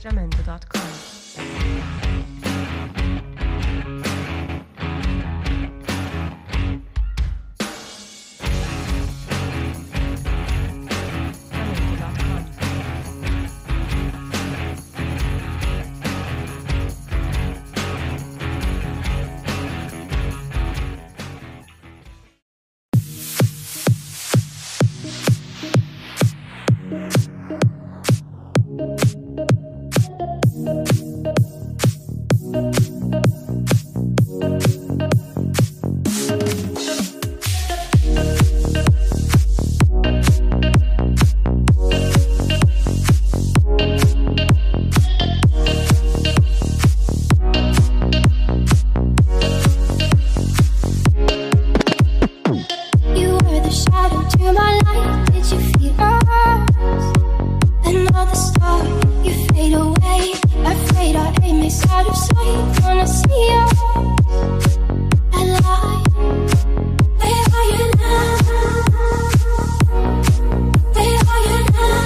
Jamendo.com. Jamendo.com. You were the shadow to my light. Did you feel us? Another star, you fade away. Afraid our aim is out of sight. Wanna see us alive. Where are you now? Where are you now?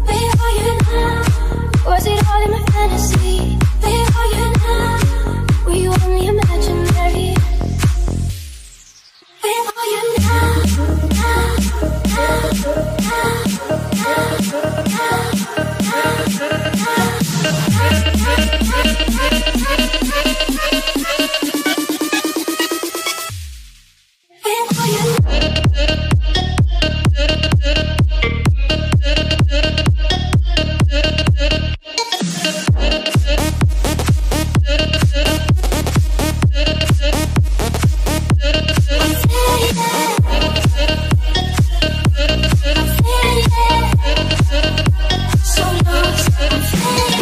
Where are you now? Was it all in my fantasy? Where are you now? Were you only imaginary? Where are you now? Now, now, now, now, now, now, now. Where are you So lost, I'm faded.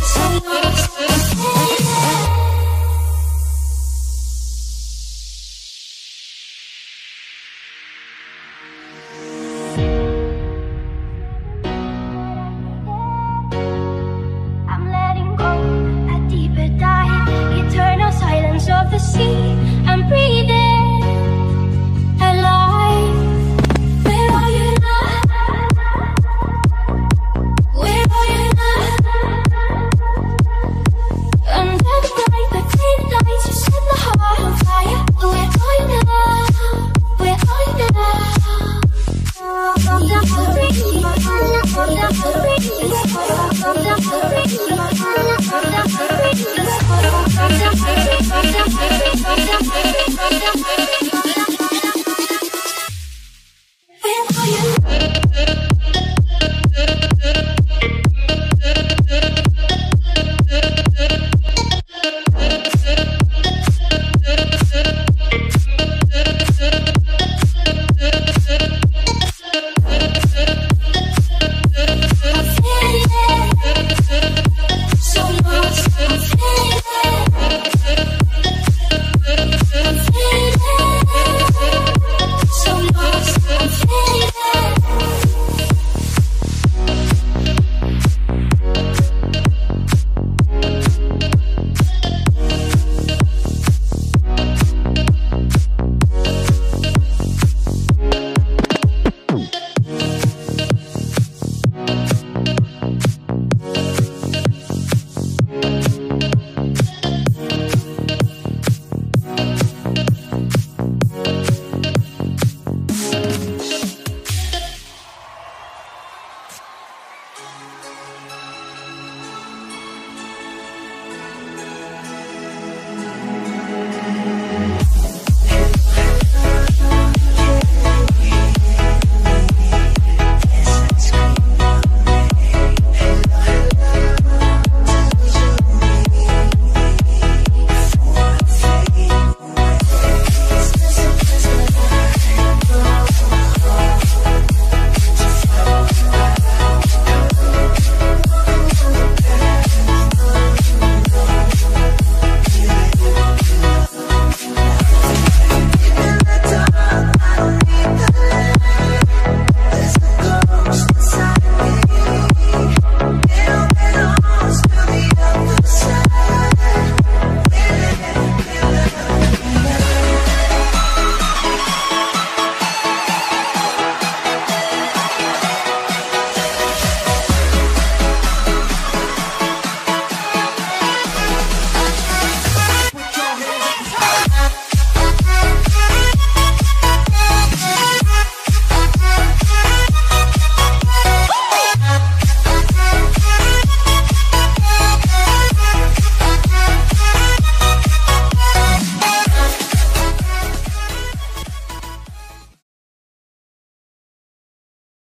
So lost, I'm faded. I'm letting go, a deeper dive, eternal silence of the sea.